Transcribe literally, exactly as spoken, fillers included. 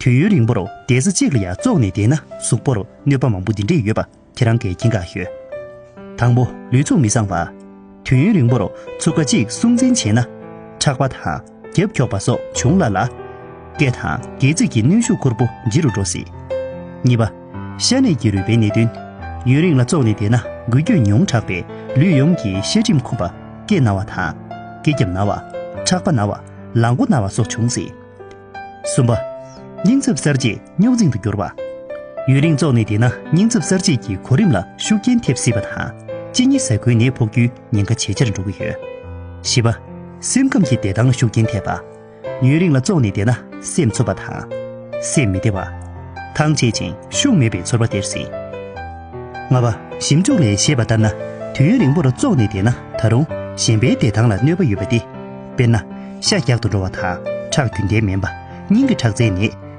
དུས་ཡུན་རིང་པོར་བསྡད་ས་གཅིག་ལ་ཡང་ཙོག་ནས་བསྡད་ན་གཟུགས་པོར་གནོད་པ་མང་པོ་འདི་འདྲས་ཡོད་པ་ཁྱེད་རང་གིས་མཁྱེན་ག་ཤོད། དང་པོ། ལུས་ཚུགས་མི་བཟང་བ། དུས་ཡུན་རིང་པོར་ཚུགས་ཀ་གཅིག་སྲུང་འཛིན་བྱས་ན། ཁྲག་པ་དང་རྒྱབ་འཁྱོག་པ་སོགས་བྱུང་སླ་ལ། སྐེ་དང་སྒལ་ཚིགས་ཀྱི་གནོན་ཤུགས་ཁུར་པོ་ལྗིད་རུ་འགྲོ་སྲིད། གཉིས་པ། ཤ་གནད་ཀྱི་རུས་པའི་ནད་གདོན། ཡུན་རིང་ལ་ཙོག་ནས་བསྡད་ན་འགུལ་སྐྱོད་ཉུང་དྲགས་པས་ལུས་ཡོངས་ཀྱི་ཤ་གྲིམ་འཁུམས་པ། སྐེ་ན་བ་དང་། སྐེ་རྒྱབ་ན་བ། ཁྲག་པ་ན་བ། ལག་མགོ་ན་བ་སོགས་འབྱུང་སྲིད། གསུམ་པ། སྙིང་ཚབ་གསར་བརྗེས་རྙོག་འཛིང་དུ་གྱུར་བ། ཡུན་རིང་ཙོག་ནས་བསྡད་ན་སྙིང་ཚབ་གསར་བརྗེ་གི་གོ་རིམ་ལ་ཤུགས་རྐྱེན་ཐེབས་སྲིད་པ་དང་གཅིན་སྙི་ཟ་ཁུའི་ནད་ཕོག་རྒྱུའི་ཉེན་ཁ་ཇེ་ཆེར་འགྲོ་གི་ཡོད། བཞི་པ། སེམས་ཁམས་ཀྱི་བདེ་ཐང་ལ་ཤུགས་རྐྱེན་ཐེབས་པ། ཡུན་རིང་ལ་ཙོག་ནས་བསྡད་ན་སེམས་འཚུབ་པ་དང་། སེམས་མི་བདེ་བ། ཐང་ཆད་ཅིང་ཤུགས་མེད་པའི་ཚོར་བ་སྟེར་སྲིད། ལྔ་པ། ཞིབ་འཇུག་ལས་བཤད་པ་ལྟར་ན་དུས་ཡུན་རིང་པོར་ཙོག་ནས་བསྡད་ན་ད་རུང་གཞན་པའི་བདེ་ཐང་ལ་གནོད་པ་ཡོད་པ་སྟེ། དཔེར་ན། ཤ་རྒྱག་ཏུ་འགྲོ་བ་དང་ཁྲག་རྒྱུན་ལྡན་མིན་པ། སྙིང་གི་ཁྲག་རྩའི་ནད།